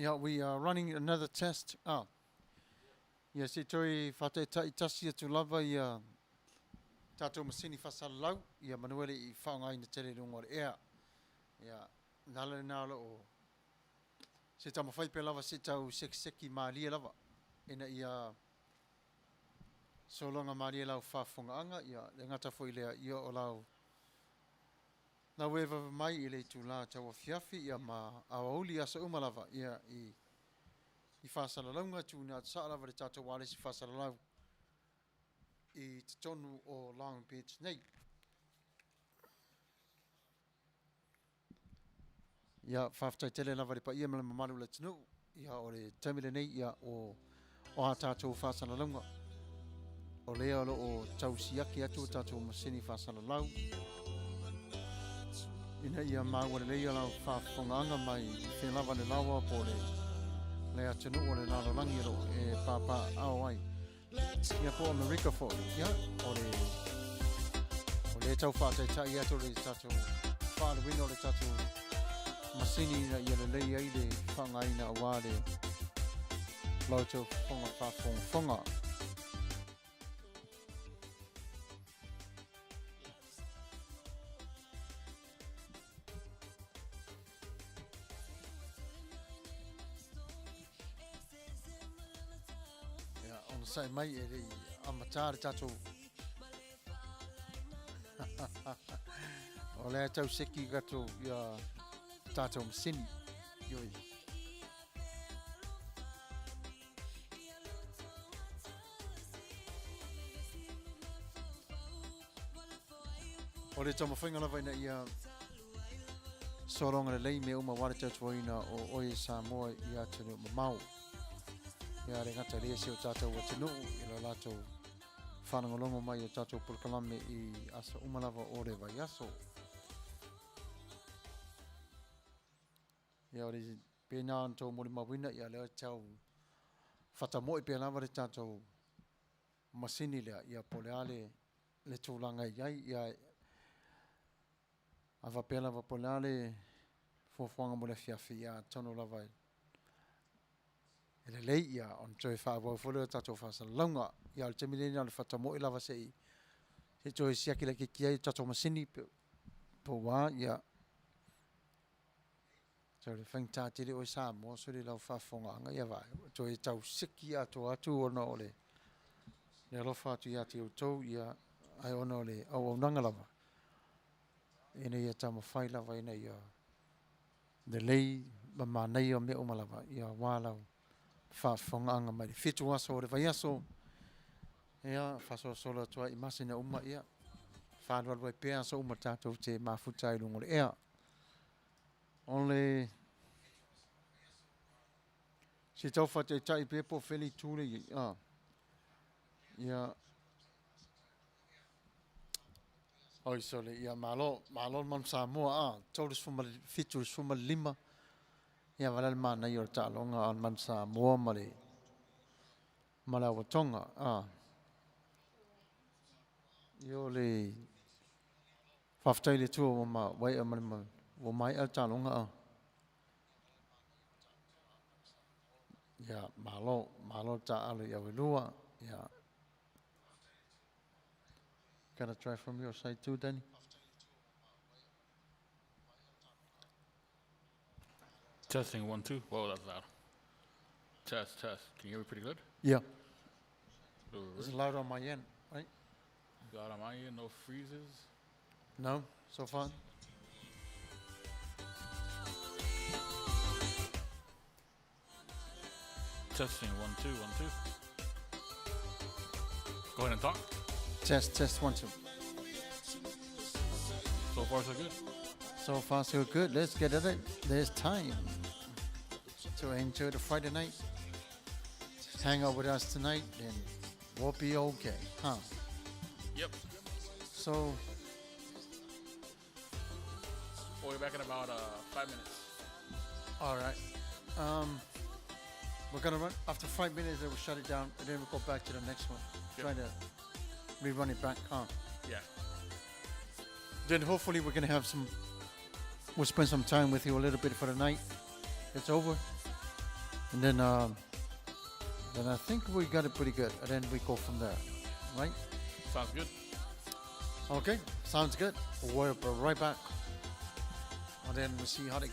Yeah, we are running another test. Ah. Ia, se i toe faataitai tasi atu lava ia tatou masini faasalalau, ia manu e le i faaaogaina tele i luga o le ea. Ia, o le ala lena o lo o se taumafai pea lava se i tau sekiseki malie lava ina ia sologa malie lau faafofogaaga, ia le gata foi i lea, ia o lau lau e vave mai i le itula tauafiafi, ia ma aoauli aso uma lava, ia i i faasalalauga, tuuina atu saa lava i le tatou ualesi faasalalau i totonu o Long Beach nei. Ia, faafetai tele lava i le paia ma le mamalu o le atunuu. Ia, o le taimi lenei, ia, o, o a tatou faasalalauga. O lea o lo o tau siaki atu o tatou masini faasalalau ina ia maua lelei o lau faafofogaaga mai i fea lava le laoa po o le, le atunuu o le lalolagi o lo o e papaaao ai. Ia po o Amerika foi, ia, o le, o lea tau faataitai atu le tatou faaluina o le tatou masini ina ia lelei ai le faaaogaina aua le la outou fofoga faafogafoga. Ia, onosai mai e le i amatā le tatou. O lea tau seki tatou, ia, tatou masini. Ioi. O le taumafaiga lava ina ia sologa lelei mea uma aua le tautuaina o oe Samoa i atunuu mamao. Ia le gata i lea si o tatou atunuu i lo latou faalogologo mai i o tatou polokalame i aso uma lava o le vaiaso. Ia o le pena ona tou molimauina, ia lea tau fatamoe pea lava le tatou masini lea, ia po o le a le le tulaga e i ai, ia a faapea lava po o le a le fuafuaga mo le afiafi, ia atonu lava e lelei, ia ona toe faaauau foi lea o tatou faasalalauga. Ia o le taimi lenei na o le fatamoe lava se i toe siaki laitiiti ai le tatou masini po ua, ia So le faigata tele oe Samoa sole lau faafofogaaga ia vaai ua toe tau seki atoa atu ona o le le alofa atu ia te outou ia ae ona o le auaunaga lava ina ia taumafai lava ina ia lelei ma manaia mea uma lava ia aua lau faafofogaaga mai le 7 aso o le vaiaso ia faasolosolo atu ai i masina uma ia faalualu ai pea aso uma tatou te mafuta ai i luga o le ea. O le se tau faataitai pea po o fea le itu lea e i ai. Ah. Ia. Oi sole, ia malo, malo le Manu Samoa, ah, 37 15. Ia vaai la le manaia o le taaloga a le Manu Samoa ma le ma le Auatoga, ah. Ia o le Faafetai i le Atua ua ma ua ea ma le ua maea le taaloga a. Ia, malo, malo le taaalo i Auelua. Ia. Gotta try from your side too, Danny. Testing 1, 2. Whoa, that's loud. Test, test. Can you hear me pretty good? Yeah. Is it loud on my end, right? Loud on my end, no freezes. No, so far. Testing 1, 2, 1, 2. Go ahead and talk. Test, test, 1, 2. So far, so good. So far, so good. Let's get at it. There's time to enjoy the Friday night. Just hang out with us tonight, and we'll be okay, huh? Yep. So, We'll be back in about 5 minutes. All right. We're going to run after 5 minutes. Then we'll shut it down, and then we'll go back to the next one. Yep. Try to rerun it back, huh? Yeah. Then hopefully we're going to have some. We'll spend some time with you a little bit for the night. It's over. And then I think we got it pretty good. And then we go from there, right? Sounds good. Okay, sounds good. We'll be right back. And then we see how it goes.